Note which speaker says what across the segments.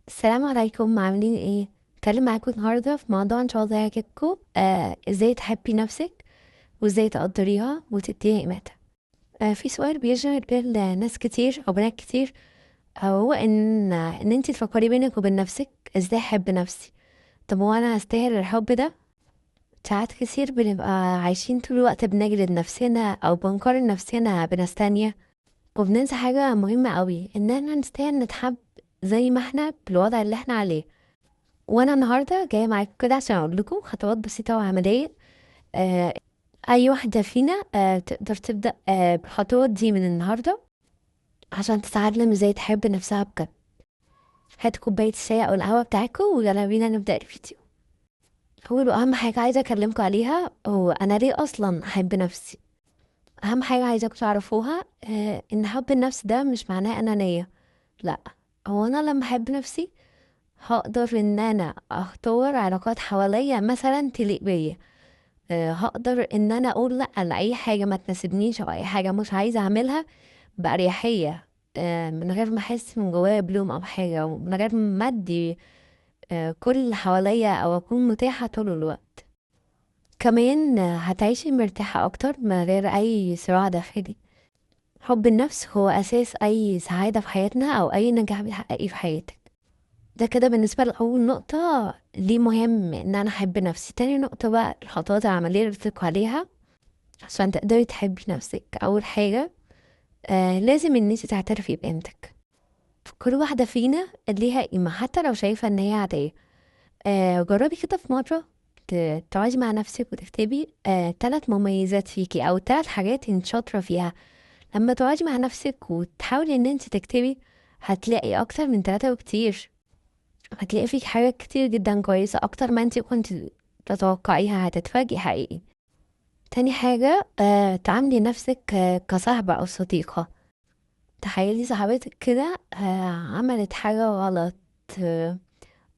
Speaker 1: السلام عليكم، عاملين ايه؟ اتكلم معاكم النهارده في موضوع ان شاء الله هيعجبكم. ازاي تحبي نفسك وازاي تقدريها وتديها قيمتها. في سؤال بيشغل بال ناس كتير او بنات كتير، هو ان انت تفكري بينك وبين نفسك ازاي احب نفسي؟ طب هو انا هستاهل الحب ده؟ ساعات كتير بنبقى عايشين طول الوقت بنجلد نفسنا او بنقارن نفسنا بناس تانية، وبننسى حاجة مهمة قوي، ان احنا نستاهل نتحب زي ما احنا بالوضع اللي احنا عليه. وانا النهارده جاية معاكم كده عشان اقول لكم خطوات بسيطة وعملية، اي واحدة فينا تقدر تبدا بالخطوات دي من النهارده عشان تتعلم ازاي تحب نفسها بجد. هات كوباية الشاي او القهوة بتاعتكم ويلا بينا نبدا الفيديو. اول واهم حاجة عايزه اكلمكم عليها هو انا ليه اصلا احب نفسي. اهم حاجة عايزاكم تعرفوها ان حب النفس ده مش معناه انانية، لا، هو انا لما احب نفسي هقدر ان انا اختار علاقات حواليا مثلا تليق بيا، هقدر ان انا اقول لا لاي حاجة ما تناسبنيش او اي حاجة مش عايزه اعملها باريحية، من غير ما احس من جوايا بلوم او حاجة، ومن غير ما ادي كل اللي حواليا او اكون متاحة طول الوقت. كمان هتعيشي مرتاحة اكتر من غير اي صراع داخلي. حب النفس هو اساس اي سعادة في حياتنا او اي نجاح بتحققيه في حياتك. ده كده بالنسبة لأول نقطة، ليه مهم إن أنا أحب نفسي. تاني نقطة بقى الخطوات العملية اللي قلتلكوا عليها عشان تقدري تحبي نفسك. أول حاجة لازم إن انتي تعترفي بقيمتك. كل واحدة فينا ليها قيمة حتى لو شايفة إن هي عادية. جربي كده في مرة تقعدي مع نفسك وتكتبي 3 مميزات فيكي أو 3 حاجات انت شاطرة فيها. لما تقعدي مع نفسك وتحاولي إن انتي تكتبي هتلاقي أكتر من 3 وكتير، هتلاقي فيك حاجات كتير جدا كويسة أكتر ما انتي كنت تتوقعيها، هتتفاجئي حقيقي. تاني حاجة تعاملي نفسك كصاحبة أو صديقة. تخيلي صاحبتك كده عملت حاجة غلط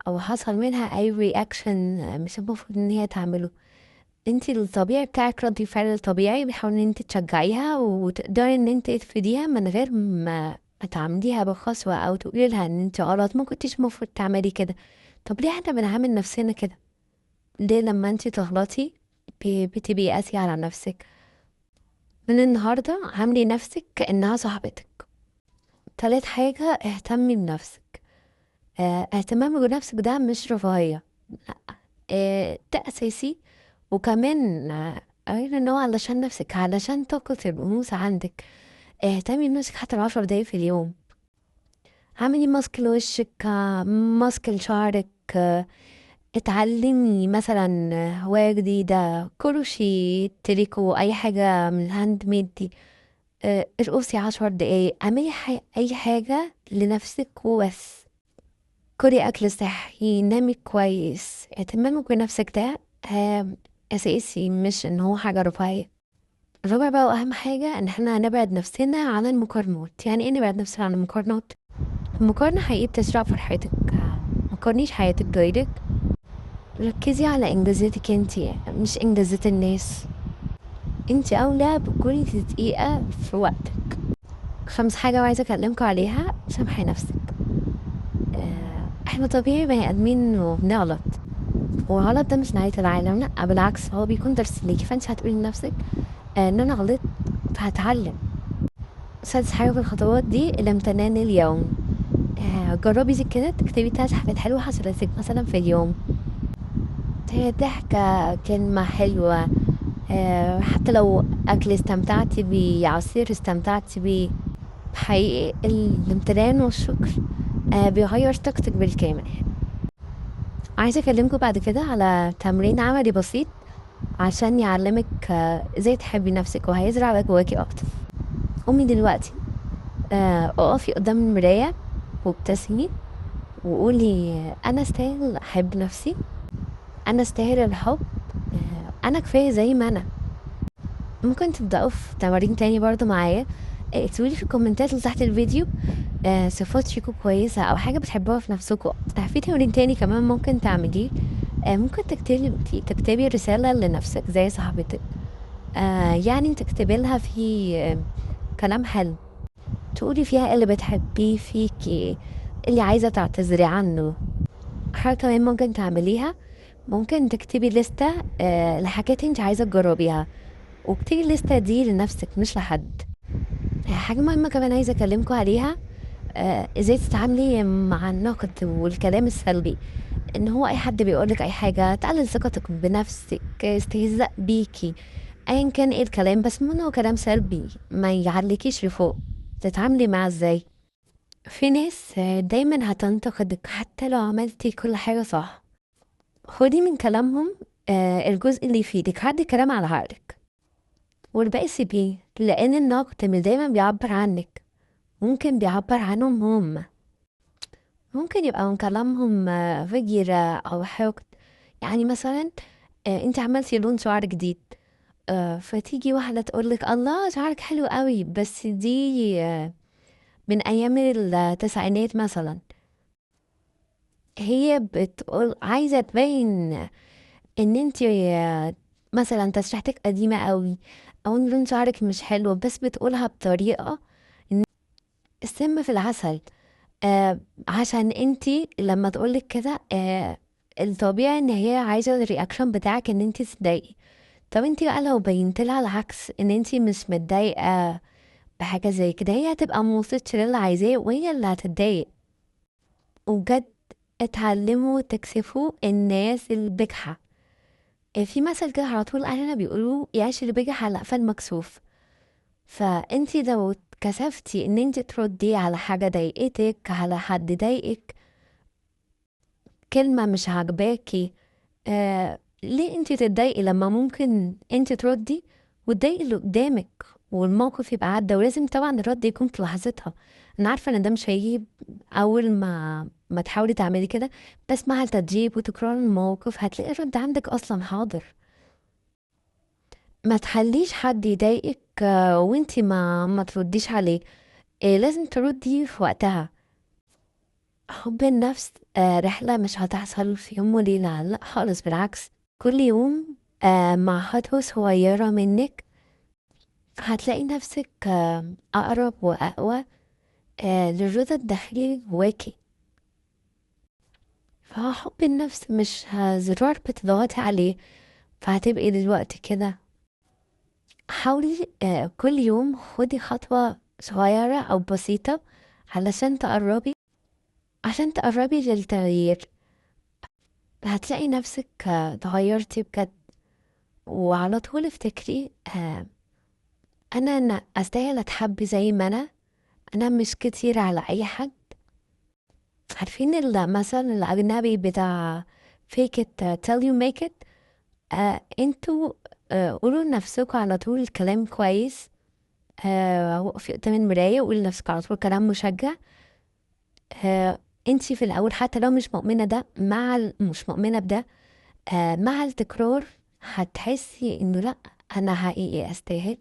Speaker 1: أو حصل منها أي رياكشن مش المفروض إن هي تعمله، انتي الطبيعي بتاعك رد فعل الطبيعي بيحاول إن انتي تشجعيها وتقدري إن انتي تفيديها من غير ما تعامليها بقسوة أو تقولي لها إن انتي غلط، ما كنتيش المفروض تعملي كده. طب ليه احنا بنعامل نفسنا كده؟ ليه لما انتي تغلطي بتبقي قاسية على نفسك؟ من النهاردة عاملي نفسك كأنها صاحبتك. تالت حاجة اهتمي بنفسك. اهتمامك بنفسك ده مش رفاهية، لا، ده أساسي، وكمان غير ان هو علشان نفسك، علشان طاقة الأنوثة عندك. اهتمي بنفسك حتى لو 10 دقايق في اليوم. اعملي ماسك لوشك، ماسك لشعرك، اتعلمي مثلا هواية جديدة، كروشيه، تريكو، أي حاجة من الهاند ميد دي. ارقصي 10 دقايق، اعملي أي حاجة لنفسك وبس. كلي أكل صحي، نامي كويس. اهتمامك بنفسك ده أساسي، مش إن هو حاجة رفاهية. الرابع بقى وأهم حاجة إن إحنا نبعد نفسنا عن المقارنات. يعني إيه نبعد نفسنا عن المقارنات؟ المقارنة حقيقي بتسرق فرحتك. ما تقارنيش حياتك بغيرك، ركزي على إنجازاتك انتي مش إنجازات الناس. انتي أولى بكل دقيقة في وقتك. 5 حاجة عايزة أكلمكم عليها، سامحي نفسك. احنا طبيعي بني آدمين وبنغلط، والغلط ده مش نهاية العالم، لأ بالعكس هو بيكون درس ليكي. فانت هتقولي لنفسك إن أنا غلطت فهتعلم. 6 حاجة في الخطوات دي الامتنان اليوم. جربي زي كده تكتبي 3 حاجات حلوة حصلت لك مثلا في اليوم، ضحكة، كلمة حلوة، حتى لو أكل استمتعتي بيه، عصير استمتعتي بيه. حقيقي الامتنان والشكر بيغير طاقتك بالكامل. عايزة أكلمكم بعد كده على تمرين عملي بسيط عشان يعلمك ازاي تحبي نفسك وهيزرع جواكي أكتر. قومي دلوقتي، اقفي قدام المراية وابتسمي وقولي أنا أستاهل أحب نفسي، أنا أستاهل الحب، أنا كفاية زي ما أنا. ممكن تبدأوا في تمارين تاني برضو معايا. اكتبولي في الكومنتات اللي تحت الفيديو، صفات فيكم كويسة أو حاجة بتحبوها في نفسكم. في تمرين تاني كمان ممكن تعمليه، ممكن تكتبي رسالة لنفسك زي صاحبتك، يعني تكتبي لها في كلام حلو، تقولي فيها اللي بتحبيه فيكي، اللي عايزة تعتذري عنه. حاجة كمان ممكن تعمليها، ممكن تكتبي لستة لحاجات انت عايزة تجربيها، واكتبي الليستة دي لنفسك مش لحد. حاجة مهمة كمان عايزة اكلمكم عليها، ازاي تتعاملي مع النقد والكلام السلبي. ان هو اي حد بيقولك اي حاجة تقلل ثقتك بنفسك، استهزاء بيكي، ايا كان ايه الكلام، بس المهم هو كلام سلبي ما يعليكيش لفوق. تتعاملي معاه ازاي؟ في ناس دايما هتنتقدك حتى لو عملتي كل حاجة صح. خدي من كلامهم الجزء اللي يفيدك، عدي كلام على عقلك والباقي سيبيه، لان النقد مش دايما بيعبر عنك، ممكن بيعبر عنهم هم، ممكن يبقى من كلامهم فجيرة أو حقد. مثلا، انت عملتي لون شعر جديد، فتيجي واحدة تقولك الله شعرك حلو قوي، بس دي من أيام التسعينات مثلا. هي بتقول عايزة تبين إن انت، مثلا تسريحتك قديمة قوي أو إن لون شعرك مش حلو، بس بتقولها بطريقة إن السم في العسل. عشان انتي لما تقولك كده، الطبيعي ان هي عايزة الرياكشن بتاعك ان انتي تتضايقي. طب انتي بقى لو بينت لها العكس ان انتي مش متضايقة بحاجة زي كده، هي هتبقى موصلتش للي عايزاه وهي اللي هتتضايق. وبجد اتعلموا تكسفوا الناس البجحة. في مثل كده على طول اهلنا بيقولوا يعيش اللي بجح على قفا المكسوف. فانتي لو كسفتي ان انتي تردي على حاجة ضايقتك، على حد ضايقك، كلمة مش عاجباكي، ليه انتي تتضايقي لما ممكن انتي تردي وتضايقي اللي قدامك والموقف يبقى عدى؟ ولازم طبعا الرد يكون في لحظتها. انا عارفة ان ده مش هيجي اول ما تحاولي تعملي كده، بس مع التدريب وتكرار الموقف هتلاقي الرد عندك اصلا حاضر. ما تخليش حد يضايقك، وانتي ما ترديش عليه، لازم تردي في وقتها. حب النفس، رحلة مش هتحصل في يوم وليلة، لا خالص، بالعكس كل يوم، مع خطوة صغيرة منك هتلاقي نفسك، أقرب وأقوى، للرضا الداخلي جواكي. فحب النفس مش زرار بتضغطي عليه فهتبقي دلوقتي كده. حاولي، كل يوم خدي خطوة صغيرة أو بسيطة عشان تقربي للتغيير. هتلاقي نفسك، اتغيرتي بجد. وعلى طول افتكري، أنا أستاهل أتحب زي ما أنا، أنا مش كتير على أي حد. عارفين مثلا الأجنبي بتاع fake it till you make it؟ انتوا، قولوا لنفسكوا على طول كلام كويس، وقفي قدام المراية وقولي لنفسك على طول كلام مشجع. انتي في الأول حتى لو مش مؤمنة ده، مع مش مؤمنة بده، مع التكرار هتحسي إنه لأ، أنا حقيقي أستاهل،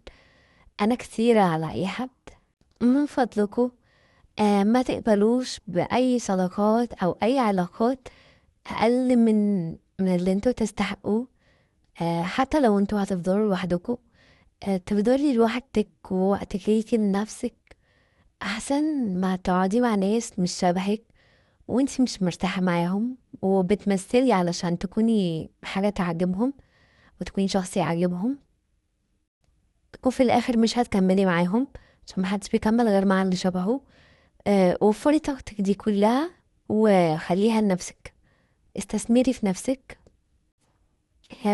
Speaker 1: أنا كثيرة على أي حد. من فضلكوا، ما تقبلوش بأي صداقات أو أي علاقات أقل من اللي انتوا تستحقوه. حتى لو انتوا هتفضلوا لوحدكوا، تفضلي لوحدك ووقتك ليكي لنفسك أحسن ما تقعدي مع ناس مش شبهك وانتي مش مرتاحة معاهم وبتمثلي علشان تكوني حاجة تعجبهم وتكوني شخص يعجبهم، وفي الآخر مش هتكملي معاهم عشان محدش بيكمل غير مع اللي شبهه. وفري طاقتك دي كلها وخليها لنفسك، استثمري في نفسك.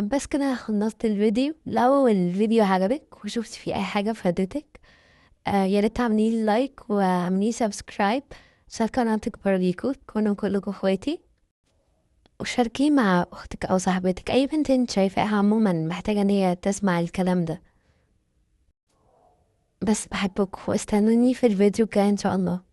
Speaker 1: بس كده خلصت الفيديو. لو الفيديو عجبك وشفتي فيه اي حاجة فادتك، يا ريت تعملي لي like واعملي subscribe عشان القناة تكبر ليكو، تكونوا كلكم اخواتي. وشاركيه مع اختك او صاحبتك، اي بنت انت شايفاها عموما محتاجة ان هي تسمع الكلام ده. بس بحبكم واستنوني في الفيديو الجاي ان شاء الله.